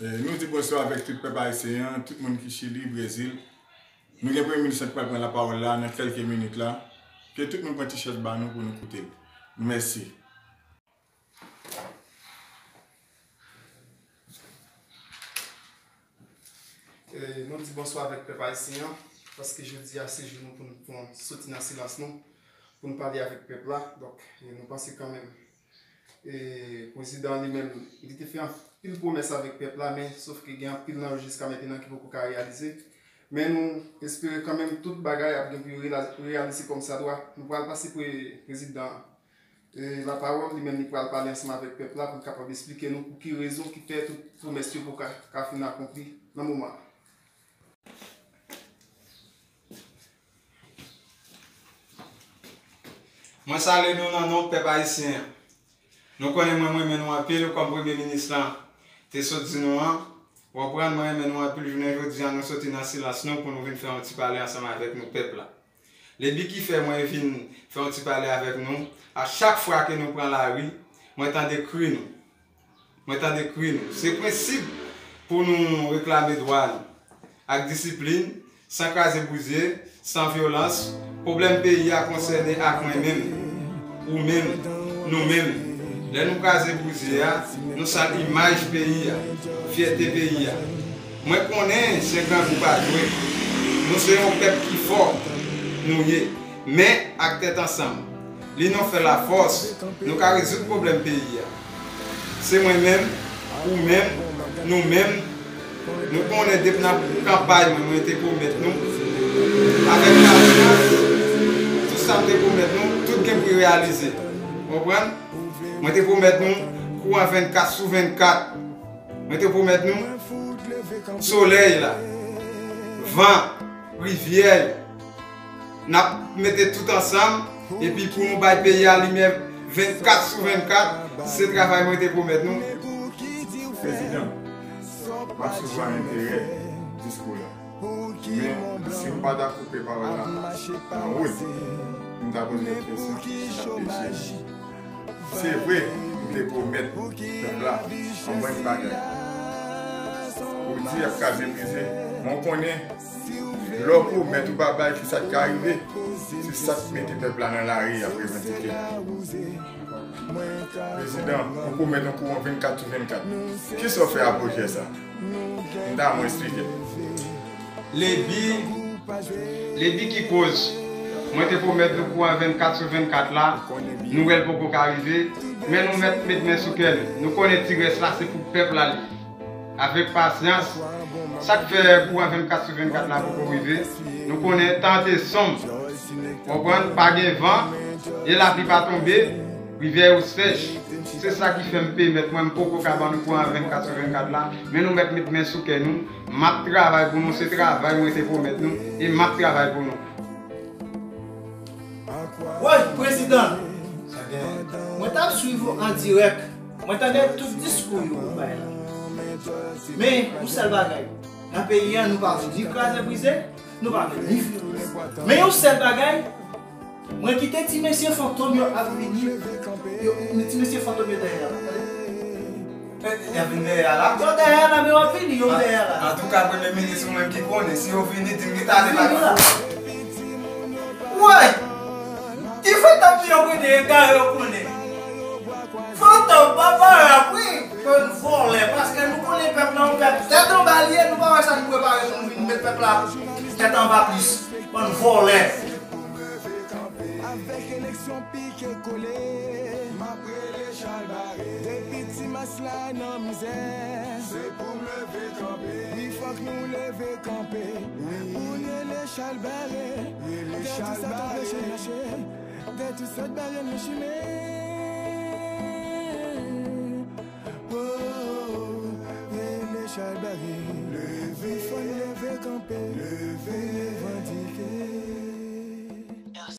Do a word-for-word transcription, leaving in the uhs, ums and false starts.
Eh, nou di bonswa avèk tout pèp ayisyen an, tout moun ki Chili, Brezil. Nou gen premye minis ki pral pran lapawòl la nan kèlke minit la. Ke tout moun pran ti chèz ba nou pou nou koute l. Mèsi. Eh, nou di bonswa avèk pèp ayisyen an, paske jodi a se jou nou pou nou, pou nou soti nan silans nou, pou nou pale avèk pèp la. Donk, eh, nou panse kanmenm, eh, prezidan li menm, li te fè anpil pwomès avèk pèp la, men sof ke gen anpil nan yo jiska mentenan ki poko ka reyalize. Men nou espere kanmenm tout bagay ap gen pou yo rela-, reyalize kòmsadwa. Nou pral pase pre-, prezidan eh, lapawòl, li menm li pral pale ansanm avèk pèp la pou l kapab esplike nou pou ki rezon ki fè tout pwomès yo poko ka, ka fin akonpli nan moman an. Mwen salye nou nan non pèp ayisyen an. Nou konnen mwen, mwen renmen nou anpil kòm premye minis lan te sot di nou an. Ou konprann, mwen renmen nou anpil, jounen jodi a nou soti nan silans nou pou nou vin fè yon ti pale ansanm avèk nou pèp la. Le bi ki fè mwen vin fè yon ti pale avèk nou, a chak fwa ke nou pran lari, mwen tande kri nou. Mwen tande kri nou. Se prensip pou nou reklame dwa nou. Ak disiplin, san kraze brize, san vyolans, pwoblèm peyi a konsène ak mwen menm, ou menm, nou menm. Lè nou kraze brize a, nou sal imaj peyi a, fyète peyi a. Mwen konnen se grangou pa jwe. Nou se yon pèp ki fò, nou ye. Men ak tèt ansanm, linyon fè lafòs, nou ka rezoud pwoblèm peyi a. Se mwen menm, ou menm, nou menm, nou konnen depi nan kanpay mwen, mwen te pwomèt nou, avèk pasyans, tout sa m te pwomèt nou, tout gen pou reyalize. Ou konprann? Mwen te pwomèt nou kouran vennkat sou vennkat. Mwen te pwomèt nou solèy la, van, rivyè yo. N ap mete tout ansanm, epi pou nou bay peyi a limyè vennkat sou vennkat, se travay mwen te pwomèt nou. Prezidan, m ap swiv ak enterè diskou la. Men, si m pa ta koupe pawòl la nan wout, m ta poze yon kesyon, sa k peche? Se vre, m te pwomèt pèp la yon bann bagay. Ou di y ap kraze brize, men w konnen, lè w pwomèt ou pa bay, ki sa k ka rive? Se sa k mete pèp la nan lari y ap revandike. Prezidan, ou pwomèt yon kouran vennkat sou vennkat. Kisa w fè apre sa? M ta renmen w esplike. Lebi, lebi ki koz mwen te pwomèt nou kouran vennkat sou vennkat la, nou wè l poko ka rive, men nou mèt met men sou kè nou. Nou konnen ti rès la se pou pèp la li. Avèk pasyans, sa k fè kouran vennkat sou vennkat la poko rive, nou konnen tan an te sonb. Konprann, pa gen van, e lapli pa tonbe, rivyè yo sèch. Se sa ki fè m pèmèt mwen, m poko ka ban nou kouran vennkat sou vennkat la, men nou mèt met men sou kè nou. M ap travay pou nou, se travay mwen te pwomèt nou, e m ap travay pou nou. Woy, prezidan! Mwen t ap swiv ou an dirèk. Mwen tande tout diskou yo ou bay la. Men, yon sèl bagay. Nan peyi a, nou pa vle ni kraze brize, nou pa vle ni vyolans. Men yon sèl bagay, mwen kite ti mesye fantom yo ap vini, yo, ti mesye fantom yo dèyè a. Tande? Eh, y ap vin dèyè a la? Yo dèyè a la, men yo ap vini, yo dèyè a la. Antouka, premye minis ou menm ki konnen, si yo vini, di m ki tale pa vini la. Wè! Ki fantom yo konnen, egare yo konnen. Fantom pa parap wi, bann vòlè, paske nou konnen pèp la, yon pèp tèt anba li ye, nou pa wè sa nou prepare pou nou vin met pèp la tèt anba plis. Bann vòlè. Avèk eleksyon pike kole, m ap rele Chalbari. Depi ti mas la nan mizè, se pou m leve kanpe. Wi, fòk nou leve kanpe. Wi. Pou n rele Chalbari. Rele Chalbari. Dèyè tout sa k anpeche n mache. Dèyè tout sa k bare nou chimen. Oh, rele Chalbari. Leve. Fò n leve kanpe.